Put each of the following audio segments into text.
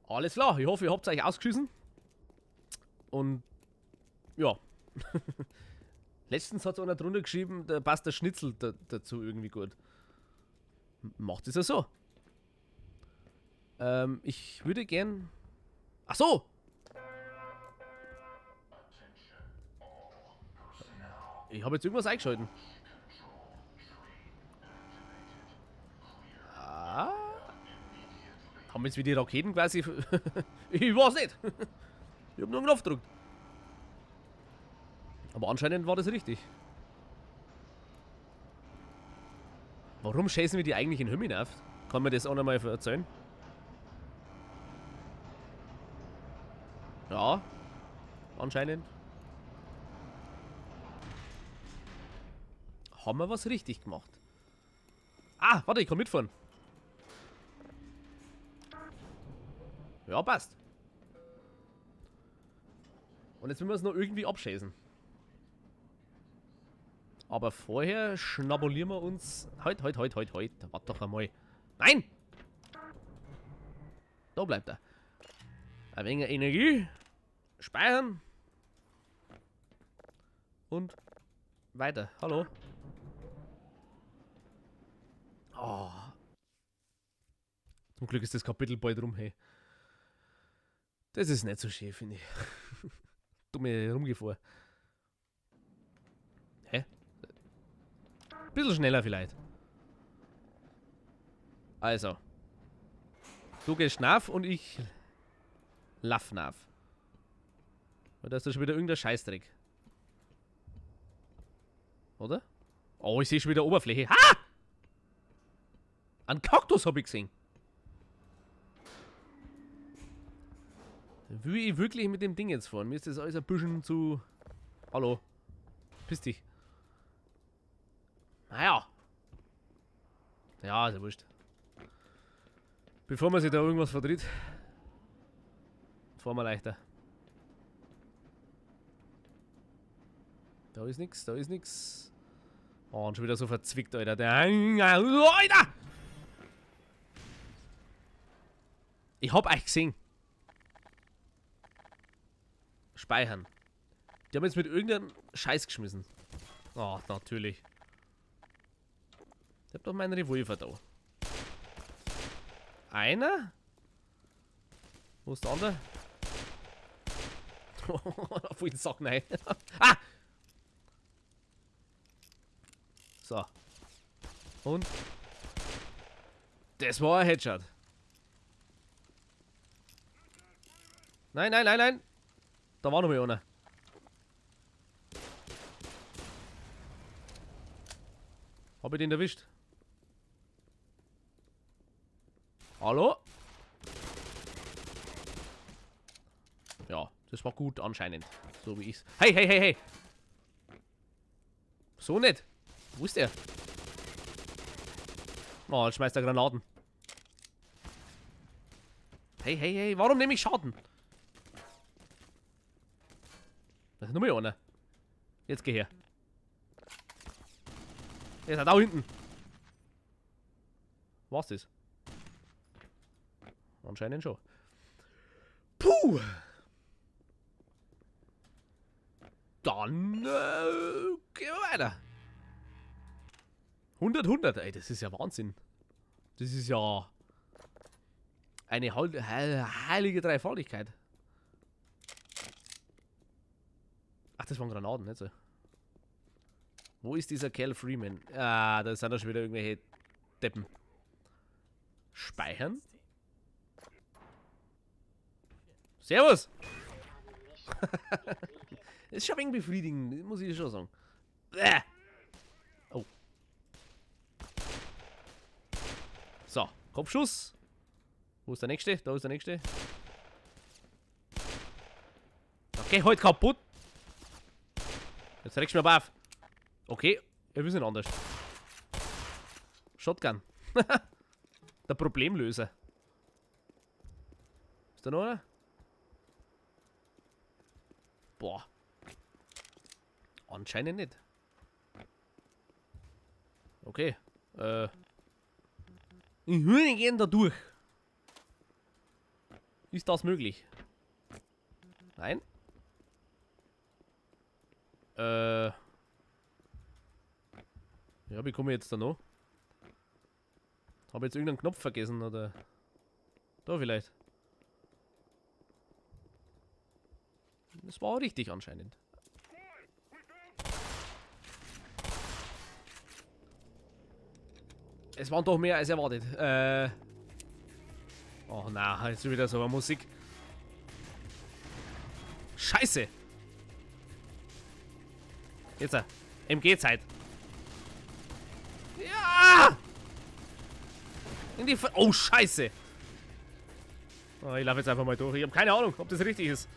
Alles klar, ich hoffe, ihr habt euch ausgeschissen. Und ja. Letztens hat einer drunter geschrieben, da passt der Schnitzel dazu irgendwie gut. Macht es ja so. Ich würde gern... Ach so! Ich habe jetzt irgendwas eingeschalten. Ah. Haben jetzt wieder die Raketen quasi... Ich weiß nicht. Ich hab nur einen Knopf gedrückt. Aber anscheinend war das richtig. Warum schießen wir die eigentlich in den Himmel auf? Kann mir das auch noch mal erzählen? Ja. Anscheinend. Haben wir was richtig gemacht? Ah, warte, ich kann mitfahren. Ja, passt. Und jetzt müssen wir es noch irgendwie abschießen. Aber vorher schnabulieren wir uns... Halt, halt, halt, halt, halt. Warte doch einmal. Nein! Da bleibt er. Ein wenig Energie. Speichern. Und weiter. Hallo. Oh. Zum Glück ist das Kapitel bald rum, hey. Das ist nicht so schön, finde ich. Dumme Rumgefahr. Hä? Bisschen schneller vielleicht. Also. Du gehst nach und ich lauf nach. Weil da ist da schon wieder irgendein Scheißdreck. Oder? Oh, ich sehe schon wieder Oberfläche. Ha! Einen Kaktus hab ich gesehen. Will ich wirklich mit dem Ding jetzt fahren? Mir ist das alles ein bisschen zu... Hallo. Piss dich. Naja. Ja, ist ja wurscht. Bevor man sich da irgendwas verdreht, fahren wir leichter. Da ist nix, da ist nix. Oh, und schon wieder so verzwickt, Alter. Der Alter! Ich hab euch gesehen. Speichern. Die haben jetzt mit irgendeinem Scheiß geschmissen. Oh, natürlich. Ich hab doch meinen Revolver da. Einer? Wo ist der andere? Voll den Sack rein. Ah! So. Und? Das war ein Headshot. Nein, nein, nein, nein. Da war noch mal einer. Hab ich den erwischt? Hallo? Ja, das war gut anscheinend. So wie ich's. Hey, hey, hey, hey! So nicht. Wo ist der? Oh, jetzt schmeißt er Granaten. Hey, hey, hey, warum nehme ich Schaden? Da ist nur mehr einer. Jetzt geh her. Er ist da hinten. Was das? Anscheinend schon. Puh! Dann gehen wir weiter. 100, 100. Ey, das ist ja Wahnsinn. Das ist ja eine heilige Dreifaltigkeit. Ach, das waren Granaten, nicht so. Wo ist dieser Kerl Freeman? Ah, da sind doch schon wieder irgendwelche Deppen. Speichern? Servus! Ist schon ein wenig befriedigend, muss ich schon sagen. Bäh. Oh. So, Kopfschuss. Wo ist der nächste? Da ist der nächste. Okay, halt kaputt. Jetzt regst du mir aber auf. Okay, wir müssen anders. Shotgun. Der Problemlöser. Ist da noch einer? Boah. Anscheinend nicht. Okay. Ich würde gerne da durch. Ist das möglich? Nein? Ja, wie komme ich jetzt da noch? Habe ich jetzt irgendeinen Knopf vergessen, oder? Da vielleicht. Das war richtig anscheinend. Es waren doch mehr als erwartet. Oh na, jetzt wieder so eine Musik. Scheiße! Jetzt, MG-Zeit. Ja! In die F-, oh, Scheiße! Oh, ich laufe jetzt einfach mal durch. Ich hab keine Ahnung, ob das richtig ist.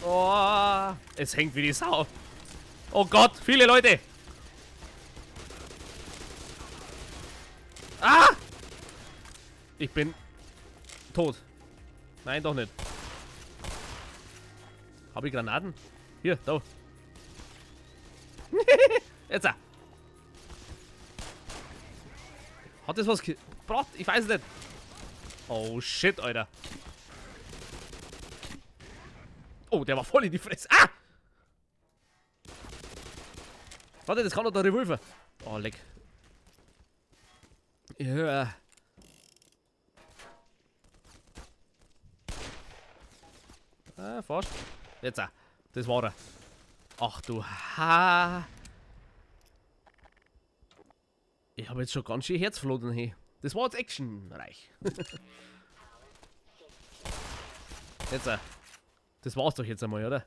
Oh, es hängt wie die Sau. Oh Gott, viele Leute! Ah! Ich bin tot. Nein, doch nicht. Hab ich Granaten? Hier, da. Jetzt. Hat das was gebracht? Ich weiß es nicht. Oh shit, Alter. Oh, der war voll in die Fresse. Ah! Warte, das kann doch der Revolver. Oh, leck. Ja. Ah, fast. Jetzt auch. Das war er. Ach du Ha. Ich hab jetzt schon ganz schön Herzfloden hier. Das war jetzt actionreich. Jetzt auch. Das war's doch jetzt einmal, oder?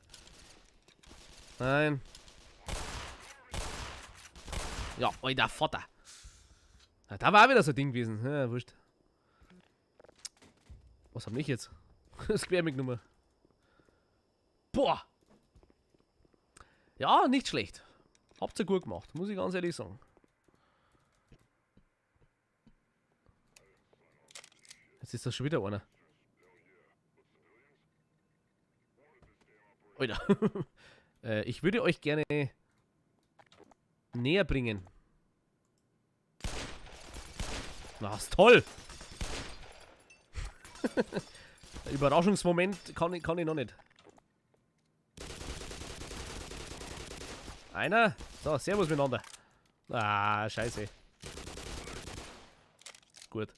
Nein. Ja, alter Vater. Na, da war auch wieder so ein Ding gewesen. Ja, wurscht. Was hab ich jetzt? Das quer mitgenommen. Boah! Ja, nicht schlecht. Habt ihr gut gemacht, muss ich ganz ehrlich sagen. Jetzt ist das schon wieder einer. Alter. Ich würde euch gerne näher bringen. Na, ist toll! Der Überraschungsmoment kann ich noch nicht. Einer. So, servus miteinander. Ah, scheiße. Gut.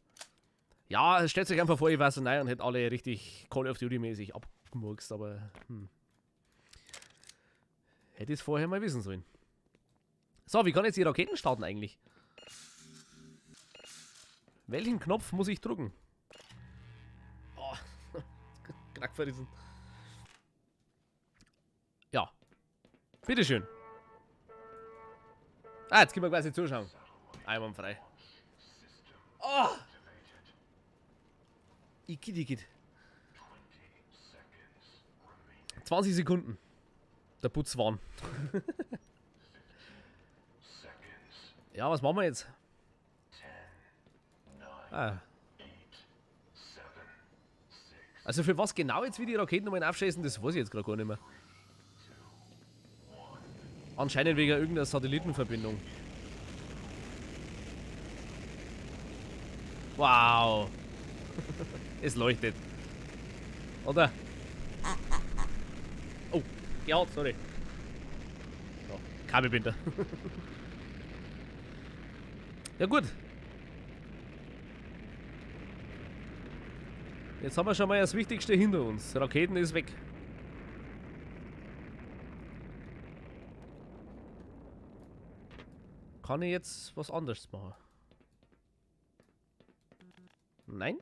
Ja, stellt sich einfach vor, ich war so neu und hätte alle richtig Call of Duty mäßig abgemurkst, aber... Hätte ich's vorher mal wissen sollen. So, wie kann ich jetzt die Raketen starten eigentlich? Welchen Knopf muss ich drücken? Oh, Knack verrissen. Ja. Bitteschön. Ah, jetzt können wir quasi zuschauen. Einwandfrei. Oh! Igitt, 20 Sekunden. Der Putzwahn. Ja, was machen wir jetzt? Ah. Also für was genau jetzt wie die Raketen nochmal aufschießen, das weiß ich jetzt gerade gar nicht mehr. Anscheinend wegen irgendeiner Satellitenverbindung. Wow. Es leuchtet. Oder? Oh, ja, sorry. So, Kabelbinder. Ja gut. Jetzt haben wir schon mal das Wichtigste hinter uns. Raketen ist weg. Kann ich jetzt was anderes machen? Nein?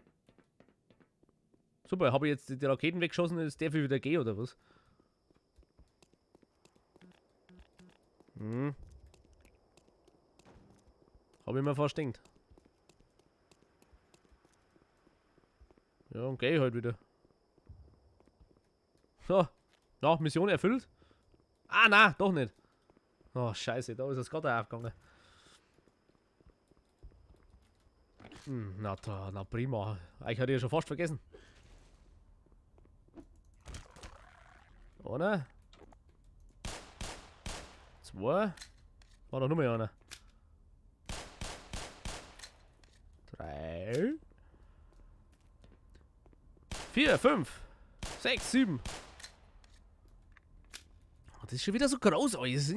Super, habe ich jetzt die Raketen weggeschossen, ist der wieder gehen oder was? Hm. Hab ich mir fast gedacht. Ja, und geh halt wieder. So. Na, Mission erfüllt? Ah, na, doch nicht. Oh, scheiße, da ist das gerade aufgegangen. Hm, na, da, na prima. Ich hatte ja schon fast vergessen. Einer. Zwei. War doch nur mehr einer. 3. Okay. 4, 5, 6, 7. Oh, das ist schon wieder so groß alles.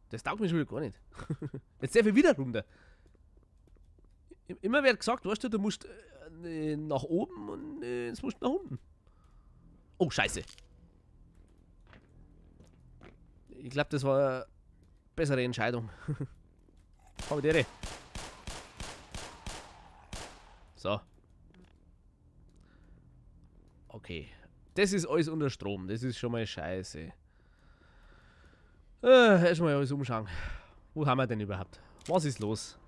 Das taugt mir schon wieder gar nicht. Jetzt darf ich wieder runter. Immer wird gesagt, weißt du, du musst nach oben und jetzt musst du nach unten. Oh, scheiße. Ich glaub, das war eine bessere Entscheidung. Hab ich die. So. Okay. Das ist alles unter Strom. Das ist schon mal scheiße. Erstmal alles umschauen. Wo haben wir denn überhaupt? Was ist los?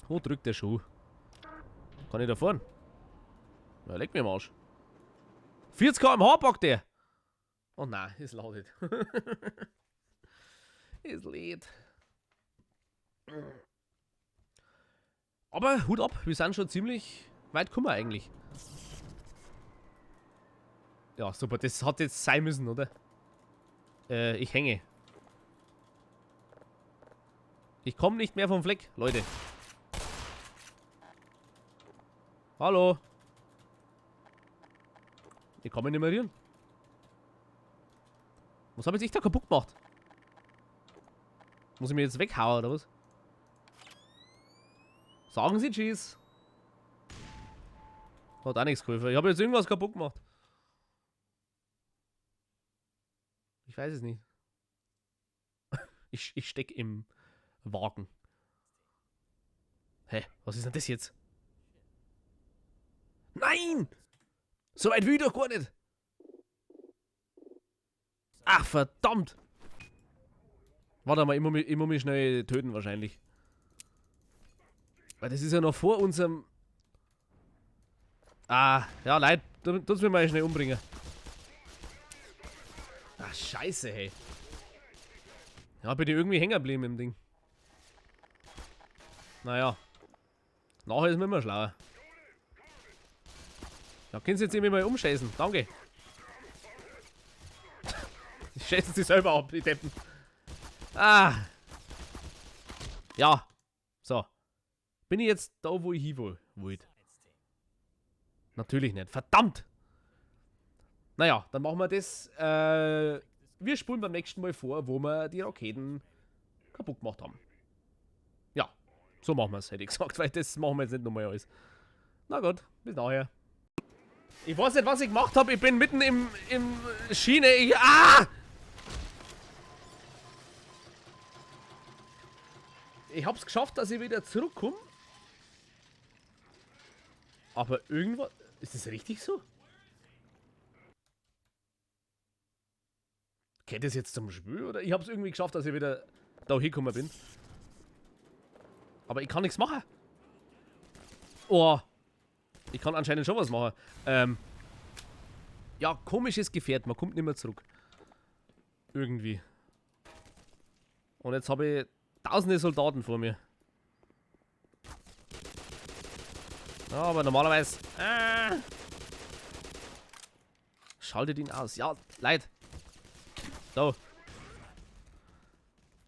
Wo drückt der Schuh? Kann ich da fahren? Na, leck mir am Arsch. 40 km/h packt der! Oh nein, es ladet. Es lädt. Aber Hut ab, wir sind schon ziemlich weit gekommen eigentlich. Ja, super, das hat jetzt sein müssen, oder? Ich hänge. Ich komme nicht mehr vom Fleck, Leute. Hallo. Ich kann mich nicht mehr rühren. Was hab ich jetzt da kaputt gemacht? Muss ich mir jetzt weghauen, oder was? Sagen Sie Tschüss. Hat auch nichts geholfen. Ich hab jetzt irgendwas kaputt gemacht. Ich weiß es nicht. Ich steck im Wagen. Hä? Was ist denn das jetzt? Nein! So weit will ich doch gar nicht. Ach, verdammt! Warte mal, ich muss mich schnell töten wahrscheinlich. Weil das ist ja noch vor unserem... Ah, ja, leid. Tut's mir mal schnell umbringen. Ach, scheiße, hey. Ja, bin ich irgendwie hängen geblieben im Ding. Naja. Nachher ist man immer schlauer. Da können sie jetzt irgendwie mal umscheißen. Danke. Die scheißen sich selber ab, die Deppen. Ah. Ja. So. Bin ich jetzt da, wo ich hin wollte? Natürlich nicht. Verdammt! Naja, dann machen wir das. Wir spulen beim nächsten Mal vor, wo wir die Raketen kaputt gemacht haben. Ja, so machen wir's, hätte ich gesagt, weil das machen wir jetzt nicht nochmal alles. Na gut, bis nachher. Ich weiß nicht, was ich gemacht hab. Ich bin mitten im Schiene. Ich hab's geschafft, dass ich wieder zurückkomme. Aber irgendwas... Ist das richtig so? Geht das jetzt zum Spiel? Oder? Ich hab's irgendwie geschafft, dass ich wieder da hingekommen bin. Aber ich kann nichts machen. Oh. Ich kann anscheinend schon was machen. Ja, komisches Gefährt. Man kommt nicht mehr zurück. Irgendwie. Und jetzt habe ich tausende Soldaten vor mir. Ja, aber normalerweise... Schaltet ihn aus. Ja, leid. So.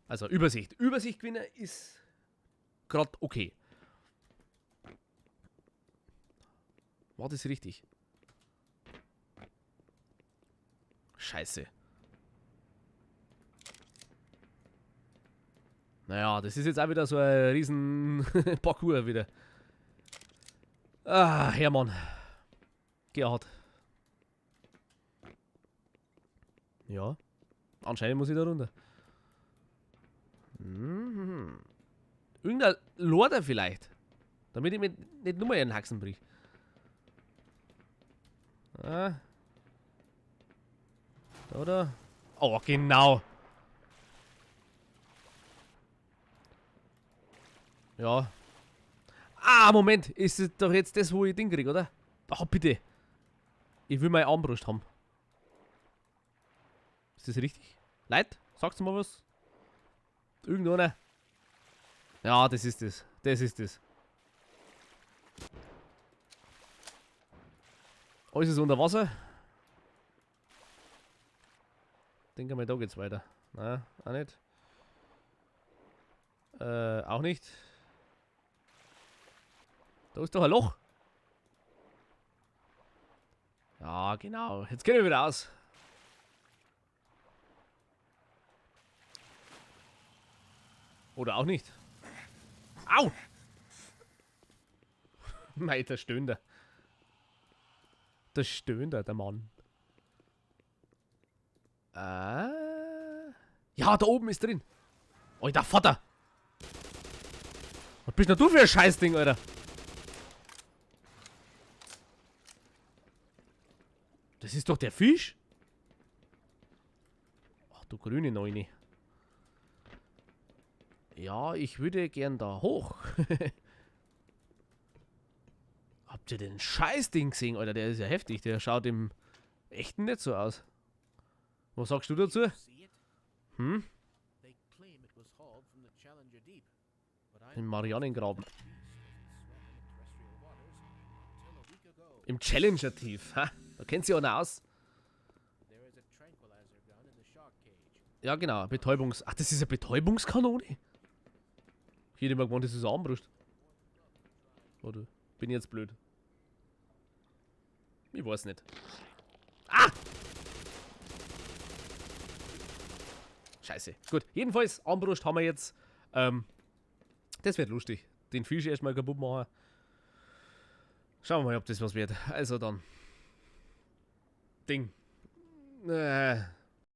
Also, Übersicht. Übersicht gewinnen ist gerade okay. War das richtig? Scheiße. Naja, das ist jetzt auch wieder so ein riesen Parcours wieder. Ah, Hermann. Gerhard. Ja. Anscheinend muss ich da runter. Mhm. Irgendein Lorder vielleicht. Damit ich mir nicht nur mal ihren Haxen brich. Ah. Da, oder? Oh, genau. Ja. Ah, Moment. Ist das doch jetzt das, wo ich Ding krieg, oder? Ach, bitte. Ich will meine Armbrust haben. Ist das richtig? Leute, sagst du mal was? Irgendeiner? Ja, das ist es. Das ist es. Alles ist unter Wasser. Denke mal, da geht's weiter. Nein, auch nicht. Auch nicht. Da ist doch ein Loch. Ja, genau. Jetzt gehen wir wieder aus. Oder auch nicht. Au! Mei, der stöhnt er. Der stöhnt er, der Mann. Ja, da oben ist drin. Alter Vater! Was bist denn du für ein Scheißding, Alter? Das ist doch der Fisch? Ach du grüne Neune. Ja, ich würde gern da hoch. Habt ihr den Scheißding gesehen, Alter? Der ist ja heftig. Der schaut im Echten nicht so aus. Was sagst du dazu? Hm? Im Marianengraben. Im Challenger-Tief. Ha? Da kennt sich einer aus. Ja, genau. Betäubungs... Ach, das ist eine Betäubungskanone? Ich hätte immer gemeint, das ist eine Armbrust. Oder bin ich jetzt blöd? Ich weiß nicht. Ah! Scheiße. Gut, jedenfalls, Armbrust haben wir jetzt. Das wird lustig. Den Fisch erstmal kaputt machen. Schauen wir mal, ob das was wird. Also dann. Ding.